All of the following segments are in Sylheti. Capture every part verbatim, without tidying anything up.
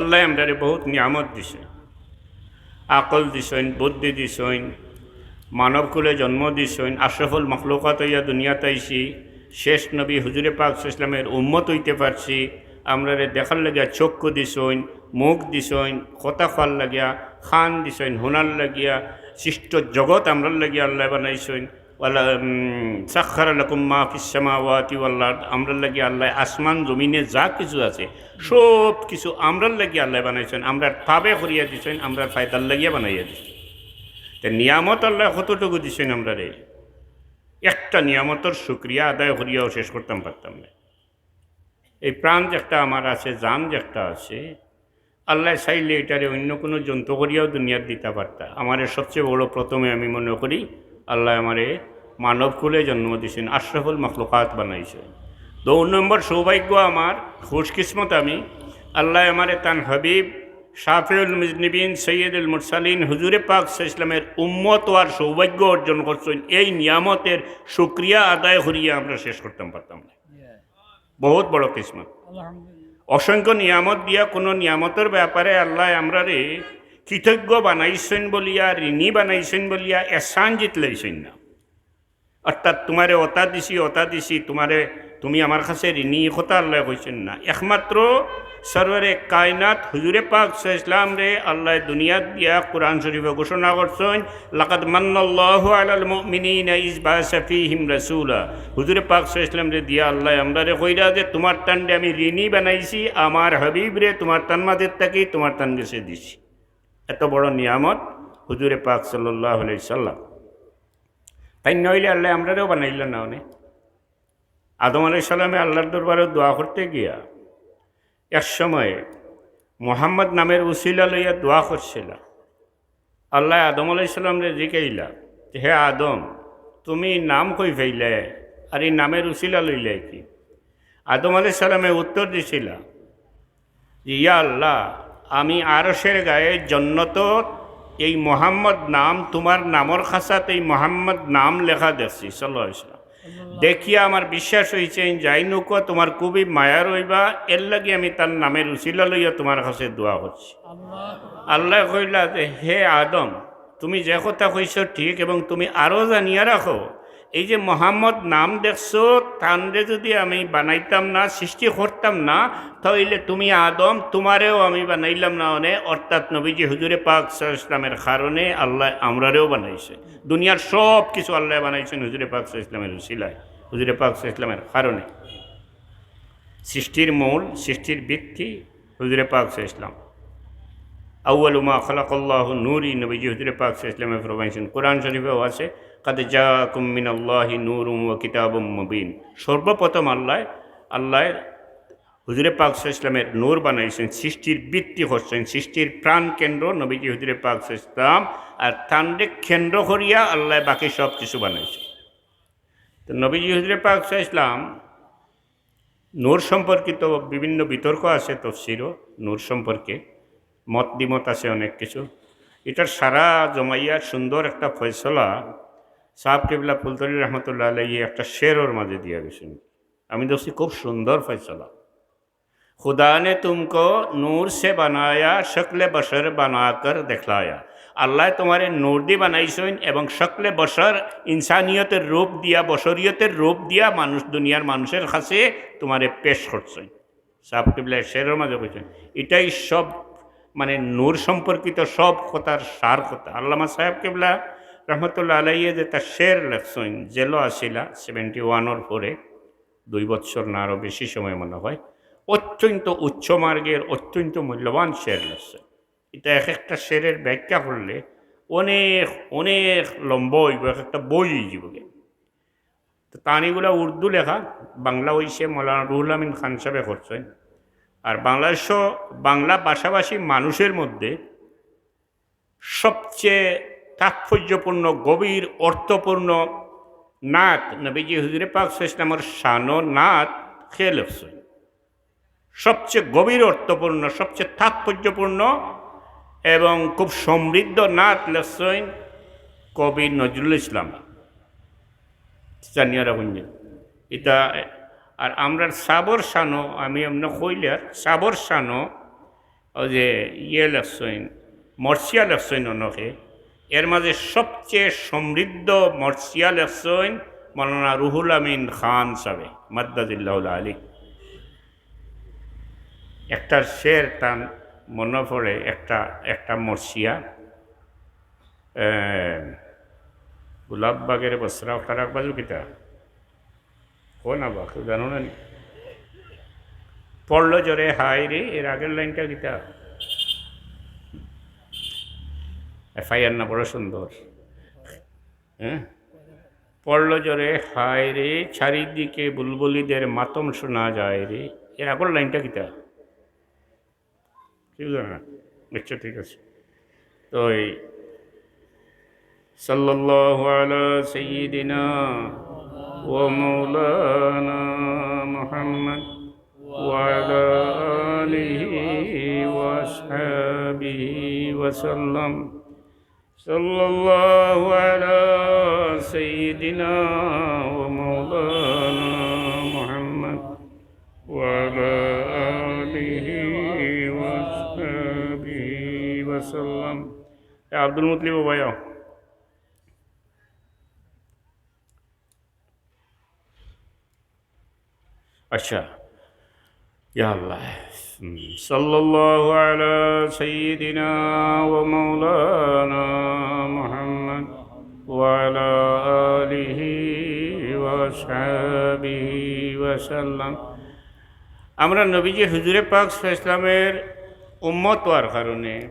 আল্লায় আমরারে বহুত নিয়ামত দিছইন, আকল দিছইন, বুদ্ধি দিছইন, মানব কুলে জন্ম দিছইন, আশরাফুল মখলুকাত অইয়া দুনিয়াত আইছি, শেষ নবী হুজুরে পাক সাল্লাল্লাহু আলাইহি ওয়াসাল্লামের উম্মত অইতে পারছি, আমরারে দেখার লাগিয়া চক্ষু দিছইন, মুখ দিছইন, কথা কওয়ার লাগিয়া কান দিছইন, হুনার লাগিয়া সৃষ্ট জগৎ আমরার লাগিয়া আল্লায় বানাইছইন। ওয়ালা, উম, সাখখারা লাকুম মা ফিস সামাওয়াতি ওয়াল আরদ, আমরার লাগি আল্লায় আসমান জমিনে যা কিছু আছে, সব কিছু আমরার লাগি আল্লায় বানাইছইন, আমরার তাবে করিয়া দিছইন, আমরার ফায়দার লাগিয়া বানাইয়া দিছইন। তে নিয়ামত আল্লায় কতটুকু দিছইন আমরারে, একটা নিয়ামতর শুকরিয়া আদায় করিয়াও শেষ করতাম পারতাম না। এই প্রাণ যে একটা আমার আছে, জান যে একটা আছে, আল্লায় চাইলে ইটারে অন্য কুনু জন্তু করিয়াও দুনিয়াত দিতা পারতা। আমারে সবচেয়ে বড়, প্রথমে আমি মনে করি, আল্লায় আমারে মানব কুলে জন্ম দিছইন, আশরাফুল মখলুকাত বানাইছইন। দুই নম্বর সৌভাগ্য আমার, খুশকিসমত আমি, আল্লায় আমারে তান হাবিব শাফিউল মুজনিবিন, সৈয়দুল মুরসালিন, হুজুরে পাক সাল্লাল্লাহু আলাইহি ওয়াসাল্লামের উম্মত অওয়ার সৌভাগ্য অর্জন করছইন। এই নিয়ামতের শুকরিয়া আদায় করিয়া আমরা শেষ করতাম পারতাম না। বহুত বড় কিসমত। আলহামদুলিল্লাহ। অসংখ্য নিয়ামত দিয়া কুনু নিয়ামতর ব্যাপারে আল্লায় আমরারে কৃতজ্ঞ বানাইছইন বলিয়া, ঋণী বানাইছইন বলিয়া এহসান জিতলাইছইন না। অর্থাৎ তুমারে অতা দিছি, অতা দিছি, তুমারে, তুমি আমার কাছে ঋণী, ই কথা আল্লায় কইছইন না। একমাত্র সরওয়ারে কায়নাত হুজুরে পাক সাল্লাল্লাহু আলাইহি ওয়াসাল্লামরে আল্লায় দুনিয়াত দিয়া কোরআন শরীফে ঘোষণা করছইন, "লাকাদ মান্নাল্লাহু আলাল মুমিনিনা ইজ বাআসা ফীহিম রাসূলা।" হুজুরে পাক সাল্লাল্লাহু আলাইহি ওয়াসাল্লামরে দিয়া আল্লায় আমরারে কইরা যে, "তুমার তানরে আমি ঋণী বানাইছি, আমার হাবিবরে তুমার তান মাঝে থাকি তুমার তান গেছে দিছি।" এত বড় নিয়ামত হুজুরে পাক সাল্লাল্লাহু আলাইহি ওয়াসাল্লাম। তাইন না অইলে আল্লায় আমরারেও বানাইলা না অনে। আদম আলাইহিস সালামে আল্লাহর দরবারে দোয়া করতে গিয়া এক সময় মোহাম্মদ নামের উসিলা লইয়া দোয়া করছিলা। আল্লায় আদম আলাইহিস সালামরে জিকাইলা, "হে আদম, তুমি নাম কই পাইলে আর ই নামের উসিলা লইলে কি?" আদম আলাইহিস সালামে উত্তর দিছিলা, "ইয়া আল্লাহ, আমি আরশের গায়ে জন্নতত এই মোহাম্মদ নাম, তুমার নামর খাছাত এই মোহাম্মদ নাম লেখা দেখছি, সাল্লাল্লাহু আলাইহি ওয়াসাল্লাম। দেখিয়া আমার বিশ্বাস অইছে, যাই নৌকা তুমার খুবই মায়ার অইবা, এর লাগি আমি তার নামের উসিলা লইয়া তুমার কাছে দোয়া করছি।" আল্লায় কইলা যে, "হে আদম, তুমি যে কথা কইছো ঠিক, এবং তুমি আরো জানিয়া রাখো, এই যে মোহাম্মদ নাম দেখছো, তানরে যদি আমি বানাইতাম না, সৃষ্টি করতাম না, তাইলে তুমি আদম, তুমারেও আমি বানাইলাম না অনে।" অর্থাৎ নবীজি হুজুরে পাক সাল্লাল্লাহু আলাইহি ওয়াসাল্লামের কারণে আল্লায় আমরারেও বানাইছে। দুনিয়ার সব কিছু আল্লায় বানাইছইন হুজুরে পাক সাল্লাল্লাহু আলাইহি ওয়াসাল্লামের উসিলায়, হুজুরে পাক সাল্লাল্লাহু আলাইহি ওয়াসাল্লামের কারণে। সৃষ্টির মূল, সৃষ্টির ভিত্তি হুজুরে পাক সাল্লাল্লাহু আলাইহি ওয়াসাল্লাম। আউয়ালু মা খালাকাল্লাহু নূরি, নবীজি হুজুরে পাক সাল্লাল্লাহু আলাইহি ওয়াসাল্লামে ফরমাইছইন, কোরআন শরীফেও আছে, "কাদ জাআকুম মিনাল্লাহি নূরুম ওয়া কিতাবুম মুবিন।" সর্বপ্রথম আল্লায়, আল্লায় হুজুরে পাক সাল্লাল্লাহু আলাইহি ওয়াসাল্লামের নূর বানাইছইন, সৃষ্টির ভিত্তি করছইন, সৃষ্টির প্রাণ কেন্দ্র নবীজি হুজুরে পাক সাল্লাল্লাহু আলাইহি ওয়াসাল্লাম, আর তানরে কেন্দ্র করিয়া আল্লায় বাকি সব কিছু বানাইছইন। তো নবীজি হুজুরে পাক সাল্লাল্লাহু আলাইহি ওয়াসাল্লাম নূর সম্পর্কিত বিভিন্ন বিতর্ক আছে তফসিরও, নূর সম্পর্কে মত দ্বিমত আছে অনেক কিছু। ইটার সারা জমাইয়া সুন্দর একটা ফয়সলা সাব কিবলা ফুলতলি রহমতুল্লাহ আলাইহি একটা শেরর মাঝে দিয়া গেছইন। আমি দেখছি খুব সুন্দর ফয়সলা। "খুদা নে তুমকো নূর সে বানায়া, শক্লে বশর বানাকর দেখলায়া।" আল্লায় তুমারে নূর দি বানাইছইন এবং শক্লে বশর, ইনসানিয়তের রূপ দিয়া, বশরিয়তের রূপ দিয়া মানুষ, দুনিয়ার মানুষের কাছে তুমারে পেশ করছইন। সাব কিবলায় শেরর মাঝে কইছইন, ইটাই সব, মানে, নূর সম্পর্কিত সব কথার সার কথা। আল্লামা সাহেব কিবলা রহমতুল্লাহ আলাইহি যে তার শের লেখছইন, জেলো আসিলা সেভেন্টি ওয়ানর পরে, দুই বছর না আরো বেশি সময় মনে হয়, অত্যন্ত উচ্চ মার্গের অত্যন্ত মূল্যবান শের লেখছইন। ইটা এক একটা শেরের ব্যাখ্যা করলে অনেক, অনেক লম্বা অইবো, এক একটা বই অইযিবোগি। তো তান ইগুলা উর্দু লেখা, বাংলা অইছে মৌলানা রুহুল আমিন খান সাহেবে করছইন। আর বাংলাদেশও বাংলা ভাষাভাষী মানুষের মধ্যে সবচেয়ে তাৎপর্যপূর্ণ, গভীর, অর্থপূর্ণ নাত, নবীজি হুজুরে পাক সাল্লাল্লাহু আলাইহি ওয়াসাল্লামর শানো নাত কে লেখছইন। সবচেয়ে গভীর অর্থপূর্ণ, সবচেয়ে তাৎপর্যপূর্ণ এবং খুব সমৃদ্ধ নাত লেখছইন কবি নজরুল ইসলাম। জানিয়া রাখুন যে ইটা, আর আমরার সাবর শানো, আমি এমনে কইলে আর সাবর শানো অউ যে ইয়ে লেখছইন, মর্সিয়া লেখছইন অনেকে, এর মাঝে সবচেয়ে সমৃদ্ধ মর্সিয়া লেখছইন মৌলানা রুহুল আমিন খান সাহেব, মাদ্দাজিল্লাহুল আলী। একটা শের তান মনো পড়ে, একটা, একটা মর্সিয়া, এ, গোলাপবাগের বসরা, ওটার এক বাজু কিতা? কও না বা, কেউ জানো না নি? পড়লো জোরে হায় রে, এর আগের লাইনটা কিতা? এফআইআর না, বড় সুন্দর। হ্যাঁ? পড়লো জোরে হায় রে, চারিদিকে বুলবুলিদের মাতম শোনা যায় রে। এর আগের লাইনটা কিতা? কেউ জানে না? আচ্ছা, ঠিক আছে। তো এই সাল্লাল্লাহু আলা সাইয়্যিদিনা ওয়া মাওলানা মুহাম্মদ ওয়া আলা আলিহি ওয়া আসহাবিহি ওয়া সাল্লাম। সাল্লাল্লাহু আলা সাইয়্যিদিনা ওয়া মাওলানা মুহাম্মদ ওয়া আলা আলিহি ওয়া আসহাবিহি ওয়া সাল্লাম। এ আব্দুল মুতলিব ভাইয়া। আচ্ছা, ইয়া আল্লাহ। হুম, সাল্লাল্লাহু আলা সাইয়্যিদিনা ওয়া মাওলানা মুহাম্মদ ওয়া আলা আলিহি ওয়া সাহবিহি ওয়া সাল্লাম। আমরা নবীজির হুজুরে পাক সাল্লাল্লাহু আলাইহি ওয়াসাল্লামের উম্মত হওয়ার কারণে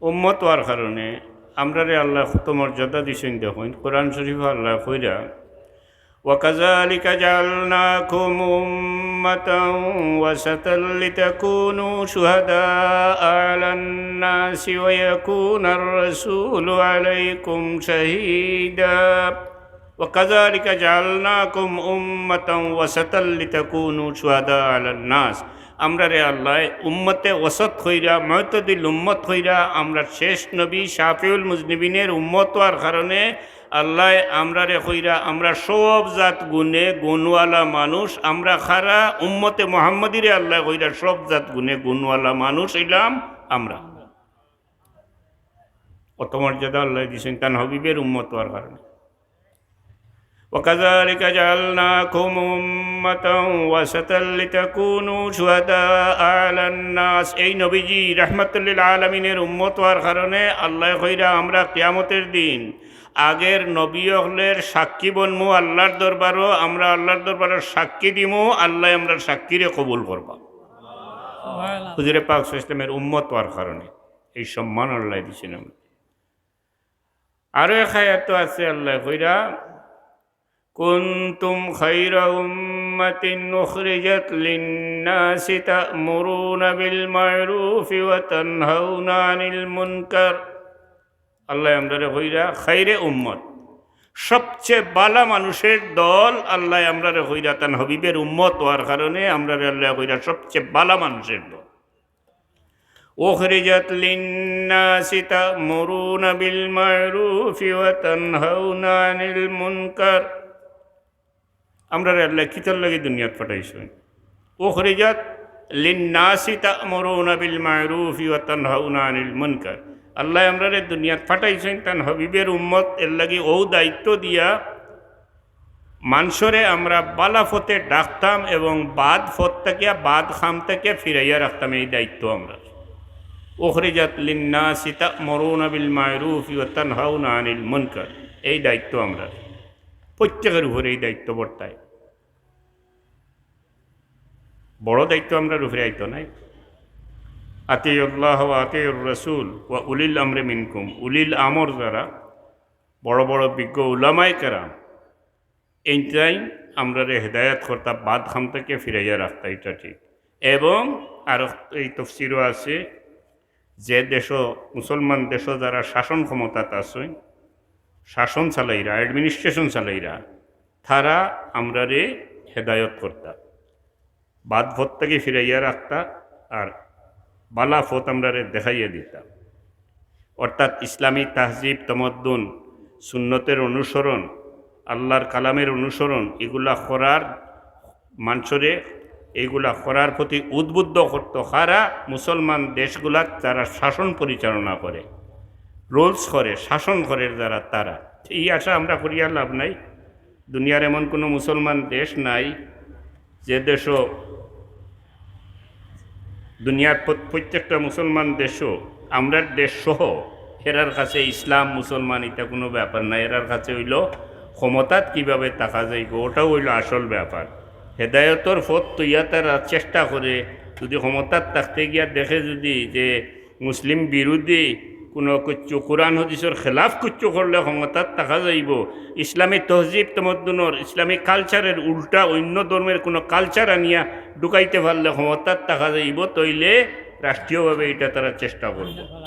উম্মত হওয়ার কারণে আমরারে আল্লায় কত মর্যাদা দিছইন দেখইন। কোরআন শরীফো আল্লায় কইরা, "ওয়া কাযালিকা জাআলনাকুম উম্মাতান ওয়াসাতাল লিতাকুনু শুহাদা আলান নাসি ওয়া ইয়াকুনার রাসূলু আলাইকুম শাহীদা।" "ওয়া কাযালিকা জাআলনাকুম উম্মাতান ওয়াসাতাল লিতাকুনু শুহাদা আলান নাস।" আমরারে আল্লায় উম্মতে ওয়াসাত কইরা, মুতাদিল উম্মত কইরা, আমরার শেষ নবী শাফিউল মুজনিবিনের উম্মত হওয়ার কারণে আল্লায় আমরারে কইরা, আমরা সব জাত গুণে গুণওয়ালা মানুষ, আমরা খারা উম্মতে মুহাম্মদীরে আল্লায় কইরা সব জাত গুণে গুণওয়ালা মানুষ অইলাম আমরা। অত মর্যাদা আল্লায় দিছইন তান হাবিবের উম্মত হওয়ার কারণে। "ওয়া কাযালিকা জাআলনাকুম উম্মাতান ওয়াসাতাল লিতাকুনু শুহাদা আলান নাস।" এই নবীজি রাহমাতুল লিল আলামিনের উম্মত হওয়ার কারণে আল্লায় কইরা আমরা কিয়ামতের দিন আগের নবী অকলের সাক্ষী বনমু আল্লাহর দরবারো, আমরা আল্লাহর দরবারো সাক্ষী দিমু, আল্লায় আমরার সাক্ষীরে কবুল করবা। হুজুরে পাক সাল্লাল্লাহু আলাইহি ওয়াসাল্লামের উম্মত হওয়ার কারণে এই সম্মান আল্লায় দিছইন আমরা। আরো এক আয়াতো আছে আল্লায় কইরা, "কুনতুম খায়রা উম্মাতিন উখরিজাত লিন-নাসি তা'মুরুনা বিল মা'রুফি ওয়া তানহাউনা আনিল মুনকার।" আল্লায় আমরারে কইরা খায়রে উম্মত, সবচেয়ে বালা মানুষের দল। আল্লায় আমরারে কইরা তান হাবিবের উম্মত হওয়ার কারণে আমরারে আল্লায় কইরা সবচেয়ে বালা মানুষের দল। উখরিজাত লিন-নাসি তা'মুরুনা বিল মা'রুফি ওয়া তানহাউনা আনিল মুনকার। আমরারে আল্লায় কিতার লাগি দুনিয়াত পাঠাইছইন? উখরিজাত লিন-নাসি তা'মুরুনা বিল মা'রুফি ওয়া তানহাউনা আনিল মুনকার। আল্লায় আমরারে দুনিয়াত পাঠাইছইন তান হাবিবের উম্মত, এর লাগি অউ দায়িত্ব দিয়া মানষরে আমরা বালা পথে ডাকতাম এবং বাদ পথ থাকিয়া, বাদ কাম থাকিয়া ফিরাইয়া রাখতাম, এই দায়িত্ব আমরার। উখরিজাত লিন-নাসি তা'মুরুনা বিল মা'রুফি ওয়া তানহাউনা আনিল মুনকার, এই দায়িত্ব আমরার। প্রত্যেকের উপরে এই দায়িত্ব বর্তায়। বড় দায়িত্ব আমরার উপরে আইতো নায়। আতিউল্লাহ ওয়া আতিউর রাসূল ওয়া উলিল আমরি মিনকুম, উলিল আমর যারা, বড় বড় বিজ্ঞ উলামায়ে কেরাম, এইনতাইন আমরারে হেদায়েত করতা, বাদ কাম থাকি ফিরাইয়া রাখতা, ইটা ঠিক। এবং আর এই তফসিরও আছে যে দেশো, মুসলমান দেশো যারা শাসন ক্ষমতাত আছইন, শাসন চালাইরা, administration চালাইরা, তারা আমরারে হেদায়েত করতা। বাদ পথ থাকি ফিরাইয়া রাখতা আর বালা পথ আমরারে দেখাইয়া দিতা। অর্থাৎ ইসলামী তাহজিব, তমদ্দুন, সুন্নতের অনুসরণ, আল্লাহর কালামের অনুসরণ, ইগুলা করার মানষরে এইগুলা করার প্রতি উদ্বুদ্ধ করতো কারা? মুসলমান দেশগুলাত যারা শাসন পরিচালনা করে, রুলস করে, শাসন করে যারা, তারা। এই আশা আমরা করিয়া লাভ নাই। দুনিয়ার এমন কোনো মুসলমান দেশ নাই যে দেশও, দুনিয়ার প্রত-, প্রত্যেকটা মুসলমান দেশও, আমরার দেশ সহ, এরার কাছে ইসলাম মুসলমান ইটা কোনো ব্যাপার না। এরার কাছে অইলো ক্ষমতাত কিভাবে থাকা যাইবো, ওটাউ অইলো আসল ব্যাপার। হেদায়তর পথ থইয়া তারা চেষ্টা করে, যদি ক্ষমতাত থাকতে গিয়া দেখে যদি যে মুসলিম বিরোধী কোনো কিচ্ছু, কোরআন হাদিসর খেলাফ কিচ্ছু করলে ক্ষমতাত থাকা যাইবো। ইসলামী তহজিব তমদ্দুনর, ইসলামী কালচারের উল্টা অন্য ধর্মের কোনো কালচার আনিয়া ঢুকাইতে পারলে ক্ষমতাত থাকা যাইবো, তইলে রাষ্ট্রীয়ভাবে ইটা তারা চেষ্টা করবো।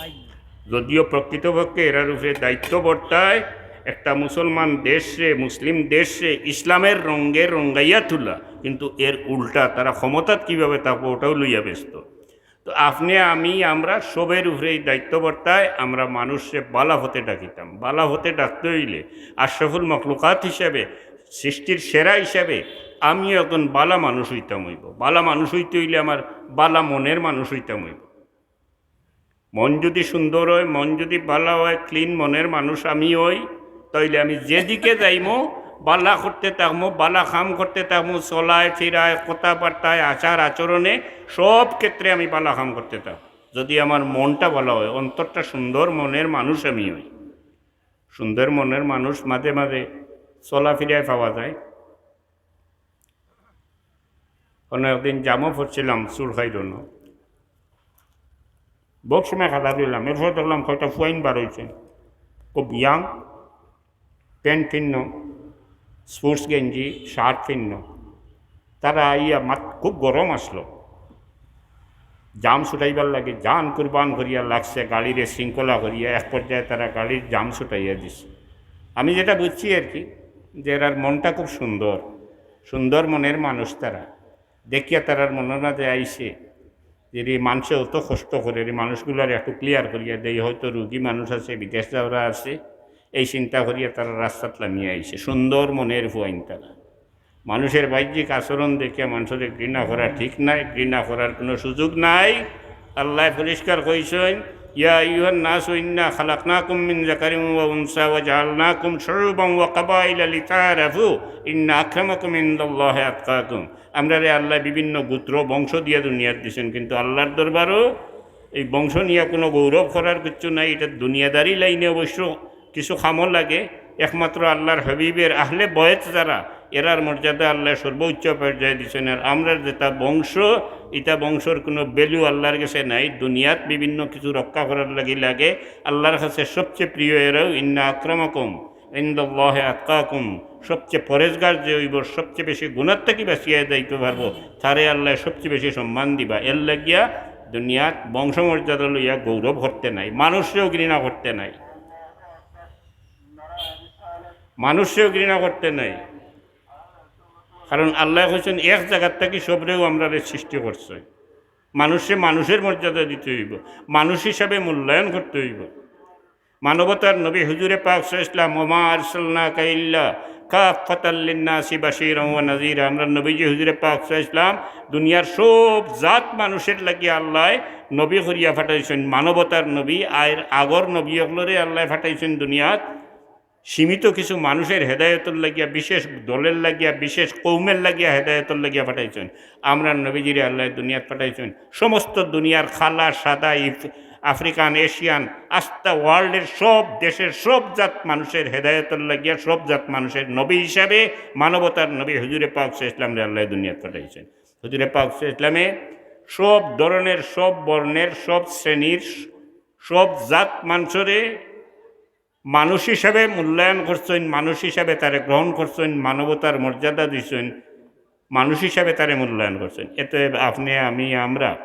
যদিও প্রকৃতপক্ষে এরার উপরে দায়িত্ব বর্তায় একটা মুসলমান দেশরে, মুসলিম দেশরে ইসলামের রঙে রঙাইয়া তোলা, কিন্তু এর উল্টা তারা ক্ষমতাত কিভাবে থাকবো ওটাউ লইয়া ব্যস্ত। তো আপনে, আমি, আমরা সবের উপরে এই দায়িত্ব বর্তায়, আমরা মানুষরে বালা পথে ডাকিতাম। বালা পথে ডাকতে অইলে আশরাফুল মখলুকাত হিসাবে, সৃষ্টির সেরা হিসাবে আমিও একজন বালা মানুষ অইতাম অইবো। বালা মানুষ অইতে অইলে আমার বালা মনের মানুষ অইতাম অইবো। মন যদি সুন্দর অয়, মন যদি বালা অয়, ক্লিন মনের মানুষ আমি অই, তাইলে আমি যেদিকে যাইমু, বালা করতে থাকমু, বালা কাম করতে থাকমু, চলায় ফিরায়, কথাবার্তায়, আচার আচরণে, সব ক্ষেত্রে আমি বালা কাম করতে থাকমু। যদি আমার মনটা বালা অয়, অন্তরটা সুন্দর মনের মানুষ আমি অই। সুন্দর মনের মানুষ মাঝে মাঝে চলাফিরায় পাওয়া যায়। অনো একদিন জামো পড়ছিলাম চুরখাইরনো, বউত সময় খেলা দিলাম, এরপর দেখলাম কয়টা ফুয়াইন বার অইছে, খুব ইয়াং, প্যান্ট ফিন্নো, স্পোর্টস গেঞ্জি, শার্ট ফিন্নো। তারা আইয়া মাত-, খুব গরম আছলো, জাম ছুটাইবার লাগি জান কুরবান করিয়া লাগছে, গাড়িরে শৃঙ্খলা করিয়া এক পর্যায়ে তারা গাড়ির জাম ছুটাইয়া দিছে। আমি যেটা বুঝছি আর কি, যে এরার মনটা খুব সুন্দর, সুন্দর মনের মানুষ তারা। দেখিয়া তারার মনর মাঝে আইছে যে রে, মানষে অত কষ্ট করে, রে মানুষগুলারে একটু ক্লিয়ার করিয়া দেই, হয়তো রুগী মানুষ আছে, বিদেশ যাওরা আছে, এই চিন্তা করিয়া তারা রাস্তাত লামিয়া আইছে। সুন্দর মনের ফুয়াইন তারা। মানুষের বাহ্যিক আচরণ দেখিয়া মানুষরে ঘৃণা করা ঠিক নাই, ঘৃণা করার কোনো সুযোগ নাই। আল্লায় পরিষ্কার কইছইন, "ইয়া আইয়ুহান নাসু ইন্না খালাকনাকুম মিন যাকারিন ওয়া উনসা ওয়া জাআলনাকুম শুউবান ওয়া কাবাইলা লিতাআরাফু, ইন্না আকরামাকুম ইনদাল্লাহি আতকাকুম।" আমরারে আল্লায় বিভিন্ন গোত্র বংশ দিয়া দুনিয়াত দিছইন, কিন্তু আল্লার দরবারও এই বংশ নিয়া কোনো গৌরব করার কিচ্ছু নাই। ইটা দুনিয়াদারি লাইনে অবশ্য কিছু কামো লাগে। একমাত্র আল্লার হাবিবের আহলে বয়েত যারা, এরার মর্যাদা আল্লায় সর্বোচ্চ পর্যায়ে দিছইন। আর আমরার যেটা বংশ, ইটা বংশর কোনো ভ্যালু আল্লার গেছে নাই। দুনিয়াত বিভিন্ন কিছু রক্ষা করার লাগি লাগে। আল্লার কাছে সবচেয়ে প্রিয় এরাউ, ইন্না আকরামাকুম ইনদাল্লাহি আতকাকুম, সবচেয়ে পরেজগার যে অইবো, সবচেয়ে বেশি গুনাহ থাকি বাঁচিয়া যাইতে পারবো, তারে আল্লায় সবচেয়ে বেশি সম্মান দিবা। এর লাগিয়া দুনিয়াত বংশমর্যাদা লইয়া গৌরব করতে নাই, মানুষরেও ঘৃণা করতে নাই, মানুষরেও ঘৃণা করতে নাই। কারণ আল্লায় কইছইন, এক জাগার থাকি সবরেউ আমরারে সৃষ্টি করছে। মানুষরে মানুষের মর্যাদা দিতে অইবো, মানুষ হিসাবে মূল্যায়ন করতে অইবো। মানবতার নবী হুজুরে পাক সাল্লাল্লাহু আলাইহি ওয়াসাল্লাম, "ওয়া মা আরসালনাকা ইল্লা কাফফাতাল লিন্নাসি বাশীরান ওয়া নাযীরা।" আমরার নবীজি হুজুরে পাক সাল্লাল্লাহু আলাইহি ওয়াসাল্লাম দুনিয়ার সব জাত মানুষের লাগি আল্লায় নবী করিয়া পাঠাইছইন, মানবতার নবী। আর আগর নবী অকলরে আল্লায় পাঠাইছইন দুনিয়াত সীমিত কিছু মানুষের হেদায়তর লাগিয়া, বিশেষ দলের লাগিয়া, বিশেষ কওমের লাগিয়া, হেদায়তর লাগিয়া পাঠাইছইন। আমরার নবীজিরে আল্লায় দুনিয়াত পাঠাইছইন সমস্ত দুনিয়ার কালা, সাদা, ইফ-, আফ্রিকান, এশিয়ান, আস্তা ওয়ার্ল্ডের সব দেশের সব জাত মানুষের হেদায়তর লাগিয়া, সব জাত মানুষের নবী হিসাবে, মানবতার নবী হুজুরে পাক সাল্লাল্লাহু আলাইহি ওয়াসাল্লামরে আল্লায় দুনিয়াত পাঠাইছইন। হুজুরে পাক সাল্লাল্লাহু আলাইহি ওয়াসাল্লামে সব ধরনের, সব বর্ণের, সব শ্রেণীর, সব জাত মানুষরে মানুষ হিসাবে মূল্যায়ন করছইন, মানুষ হিসাবে তারে গ্রহণ করছইন, মানবতার মর্যাদা দিছইন, মানুষ হিসাবে তারে মূল্যায়ন করছইন। এতে আপনে, আমি, আমরা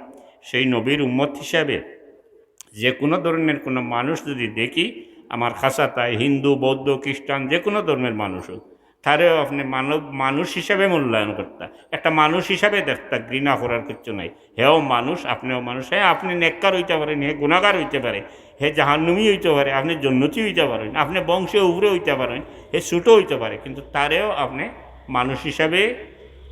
সেই নবীর উম্মত হিসাবে যে কোনো ধরনের কোনো মানুষ যদি দেখি, আমার খাসা তাই হিন্দু, বৌদ্ধ, খ্রিস্টান, যে কোনো ধর্মের মানুষ হোক, তারেও আপনে মানব, মানুষ হিসাবে মূল্যায়ন করতা, একটা মানুষ হিসাবে দেখতা, ঘৃণা করার কিচ্ছু নাই। হেও মানুষ, আপনেও মানুষ। হ্যাঁ, আপনে নেককার অইতা পারেন, হে গুনাগার অইতা পারে, হে জাহান্নুমি অইতা পারে, আপনে জন্নতি অইতা পারেন, আপনে বংশে উপরে অইতা পারেন, হে ছোটো অইতা পারে, কিন্তু তারেও আপনে মানুষ হিসাবে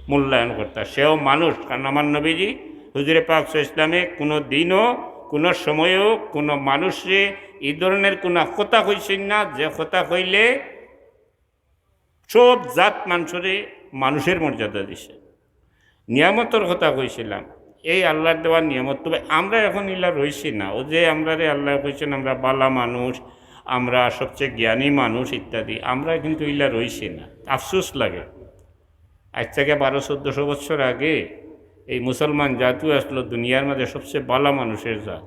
মূল্যায়ন করতা। সেও মানুষ, কারণ আমার নবীজি হুজুরে পাক সাল্লাল্লাহু আলাইহি ওয়াসাল্লামে কোনো দিনও, কোনো সময়ও কোনো মানুষরে এই ধরনের কোনো কথা কইছেন না, যে কথা কইলে সব জাত মানুষরে মানুষের মর্যাদা দিছে। নিয়ামতর কথা কইছিলাম, এই আল্লাহর দেওয়া নিয়ামত। তবে আমরা এখন ইলা রইছি না। ও যে আমরারে আল্লাহ কইছেন আমরা বালা মানুষ, আমরা সবচেয়ে জ্ঞানী মানুষ ইত্যাদি, আমরা কিন্তু ইলা রইছি না। আফসোস লাগে। আজ থেকে বারো চোদ্দশো বছর আগে এই মুসলমান জাতও আসলো দুনিয়ার মাঝে সবচেয়ে বালা মানুষের জাত।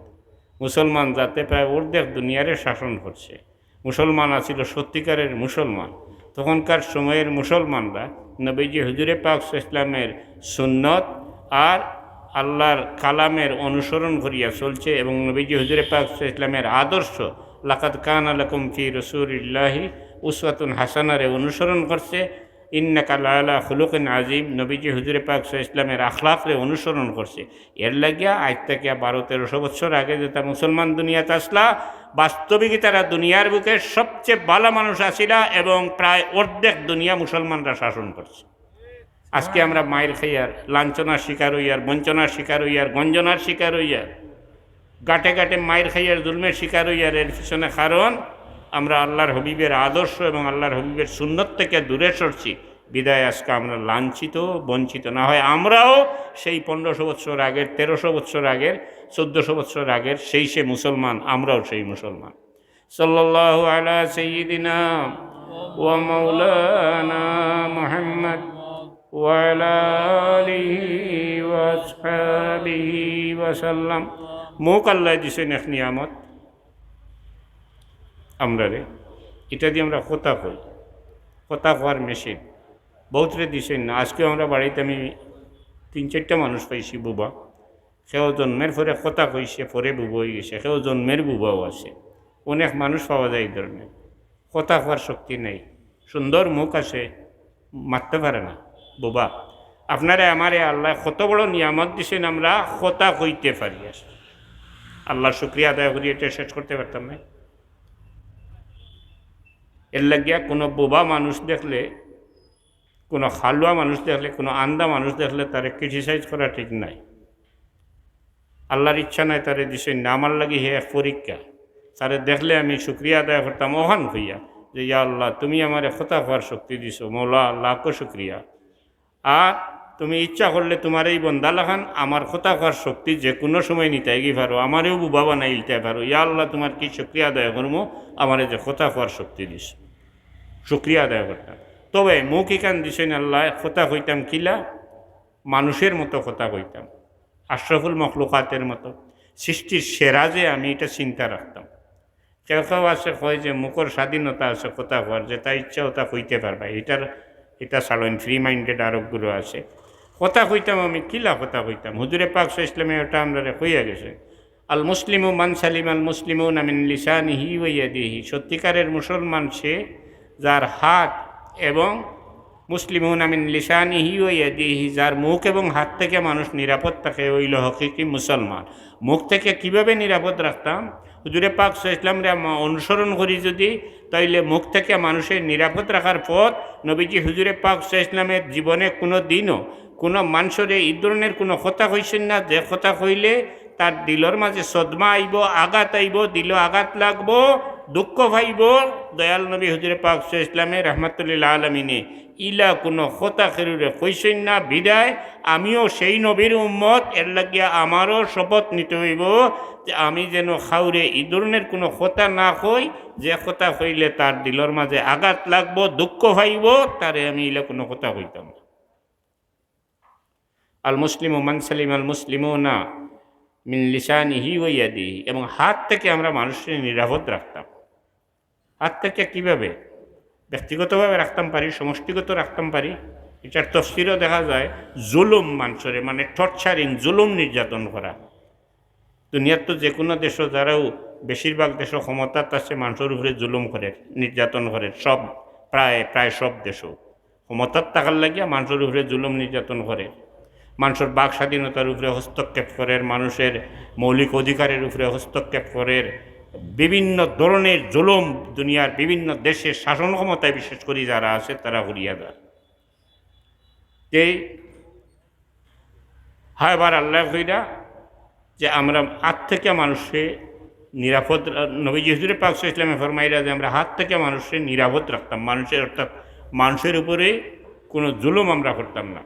মুসলমান জাতে প্রায় অর্ধেক দুনিয়ারে শাসন করছে। মুসলমান আছিল সত্যিকারের মুসলমান। তখনকার সময়ের মুসলমানরা নবীজি হুজুরে পাক সাল্লাল্লাহু আলাইহি ওয়াসাল্লামের সুন্নত আর আল্লাহর কালামের অনুসরণ করিয়া চলছে এবং নবীজি হুজুরে পাক সাল্লাল্লাহু আলাইহি ওয়াসাল্লামের আদর্শ, লাকাদ কানা লাকুম ফি রাসূলিল্লাহি উসওয়াতুন হাসানারে অনুসরণ করছে। ইন্নাকা লাআলা খুলুকিন আজিম, নবীজি হুজুরে পাক সাল্লাল্লাহু আলাইহি ওয়াসাল্লামের আখলাকরে অনুসরণ করছে। এর লাগিয়া আজ থেকে বারো তেরোশো বছর আগে যেটা মুসলমান দুনিয়াত আসলা, বাস্তবিক তারা দুনিয়ার বুকে সবচেয়ে বালা মানুষ আছিলা এবং প্রায় অর্ধেক দুনিয়া মুসলমানরা শাসন করছে। আজকে আমরা মাইর খাইয়ার, লাঞ্ছনার শিকার হইয়ার, বঞ্চনার শিকার হইয়ার, গঞ্জনার শিকার হইয়ার, গাটে গাটে মাইর খাইয়ার, জুলমের শিকার হইয়ার। এর পিছনে কারণ আমরা আল্লাহর হাবিবের আদর্শ এবং আল্লাহর হাবিবের সুন্নত থেকে দূরে সরছি, বিধায় আজকে আমরা লাঞ্ছিত, বঞ্চিত। না হয় আমরাও সেই পনেরোশো বছর আগের, তেরোশো বছর আগের, চোদ্দশো বছর আগের সেই সে মুসলমান, আমরাও সেই মুসলমান। সাল্লাল্লাহু আলা সাইয়্যিদিনা ওয়া মাওলানা মুহাম্মদ ওয়া আলা আলিহি ওয়া আসহাবিহি ওয়া সাল্লাম। মুখ আল্লাহ দিছেন এক নিয়ামত আমরারে, এটা দিয়ে আমরা কথা কই, কথা কওয়ার মেশিন। বহুতরে দিছেন না। আজকেও আমরা বাড়িতে আমি তিন চারটা মানুষ পাইছি বুবা, কেউ জন্মের পরে কথা কইছে, পরে বুবা হয়ে গেছে, কেউ জন্মের বুবাও আছে। অনেক মানুষ পাওয়া যায় এই ধরনের। কথা কওয়ার শক্তি নেই, সুন্দর মুখ আছে, মাততে পারে না বুবা। আপনারে আমারে আল্লাহ কত বড় নিয়ামত দিছেন, আমরা কথা কইতে পারি। আর আল্লাহর শুকরিয়া আদায় করি, এটা শেষ করতে পারতাম না। এর লাগিয়া কোনো বোবা মানুষ দেখলে, কোনো হালুয়া মানুষ দেখলে, কোনো আন্দা মানুষ দেখলে তারে ক্রিটিসাইজ করা ঠিক নাই। আল্লাহর ইচ্ছা নাই তারে দিছেন না, আমার লাগি হে এক পরীক্ষা। তারে দেখলে আমি শুকরিয়া আদায় করতাম ওখান হইয়া যে, "ইয়া আল্লাহ, তুমি আমারে কথা কওয়ার শক্তি দিছো, মৌলা, লাখো শুকরিয়া।" আর তুমি ইচ্ছা করলে তোমার এই বন্দা লাখান আমার কথা কওয়ার শক্তি যে কোনো সময় নিতাইগি পারো, আমারেও বুবা বানাই দিতাই পারো। ইয়া আল্লাহ, তোমার কি শুকরিয়া আদায় করমু, আমারে যে কথা কওয়ার শক্তি দিছো। শুকরিয়া আদায় করতাম। তবে মুখ ইখান দিছেন আল্লাহ, কথা কইতাম কিলা, মানুষের মতো কথা কইতাম, আশরাফুল মখলুকাতের মতো, সৃষ্টির সেরা যে আমি, এটা চিন্তা রাখতাম। কেউ কেউ আছে কয় যে মুখর স্বাধীনতা আছে কথা কওয়ার, যেটা ইচ্ছা ওটা কইতে পারবা, এটার, এটা ছাড়ইন, ফ্রি মাইন্ডেড আরোকগুলো আছে। কথা কইতাম আমি, কিলা কথা কইতাম? হুজুরে পাক সাল্লাল্লাহু আলাইহি ওয়াসাল্লামে ওটা আমরারে কইয়া গেছে, "আল মুসলিমু মান সালিমাল মুসলিমুনা মিন লিসানিহি ওয়া ইয়াদিহি।" সত্যিকারের মুসলমান সে যার হাত এবং মুসলিমুনা মিন লিসানিহি ওয়া ইয়াদিহি, যার মুখ এবং হাত থেকে মানুষ নিরাপদ থাকে, অইলো হকিকি মুসলমান। মুখ থেকে কিভাবে নিরাপদ রাখতাম? হুজুরে পাক সাল্লাল্লাহু আলাইহি ওয়াসাল্লামরে আমরা অনুসরণ করি যদি, তাইলে মুখ থেকে মানুষের নিরাপদ রাখার পথ। নবীজি হুজুরে পাক সাল্লাল্লাহু আলাইহি ওয়াসাল্লামের জীবনে কোনো দিনও কোনো মানুষরে এই ধরনের কোনো কথা কইছেন না, যে কথা কইলে তার দিলর মাঝে সদমা আইবো, আঘাত আইবো, দিলো আঘাত লাগবো, দুঃখ পাইবো। দয়াল নবী হুজুরে পাক সাল্লাল্লাহু আলাইহি ওয়াসাল্লামে রহমাতুল্লিল আলামিনে ইলা কোনো কথা কেউরে কইছেন না। বিদায় আমিও সেই নবীর উম্মত, এর লাগিয়া আমারও শপথ নিতে হইব যে আমি যেন কাউরে এই ধরনের কোনো কথা না কই, যে কথা কইলে তার দিলর মাঝে আঘাত লাগবো, দুঃখ পাইবো, তারে আমি ইলা কোনো কথা কইতাম না। আল মুসলিমু মান সালিমাল মুসলিমুনা মিন লিসানিহি ওয়া ইয়াদিহি, এবং হাত থেকে আমরা মানুষকে নিরাপদ রাখতাম। হাত থেকে কিভাবে? ব্যক্তিগতভাবে রাখতাম পারি, সমষ্টিগত রাখতাম পারি। এটার তফসিরও দেখা যায় জুলুম মানুষরে, মানে টর্চারিং, জুলুম নির্যাতন করা। দুনিয়ার তো যে কোনো দেশও যারাও, বেশিরভাগ দেশও ক্ষমতাত আছে, মানুষের উপরে জুলুম করে, নির্যাতন করে, সব, প্রায়, প্রায় সব দেশও। ক্ষমতাত থাকার লাগিয়া মানুষের উপরে জুলুম নির্যাতন করে, মানুষের বাক স্বাধীনতার উপরে হস্তক্ষেপ করে, মানুষের মৌলিক অধিকারের উপরে হস্তক্ষেপ করে, বিভিন্ন ধরনের জুলুম দুনিয়ার বিভিন্ন দেশের শাসন ক্ষমতায় বিশেষ করে যারা আছে তারা করিয়া দেয়। যে হ্যাঁ, এবার আল্লাহ কইরা যে আমরা হাত থেকে মানুষকে নিরাপদ রা-, নবীজি হুজুরে পাক সাল্লাল্লাহু আলাইহি ওয়াসাল্লামে ফরমাইরা যে আমরা হাত থেকে মানুষকে নিরাপদ রাখতাম, মানুষের, অর্থাৎ মানুষের উপরে কোনো জুলুম আমরা করতাম না।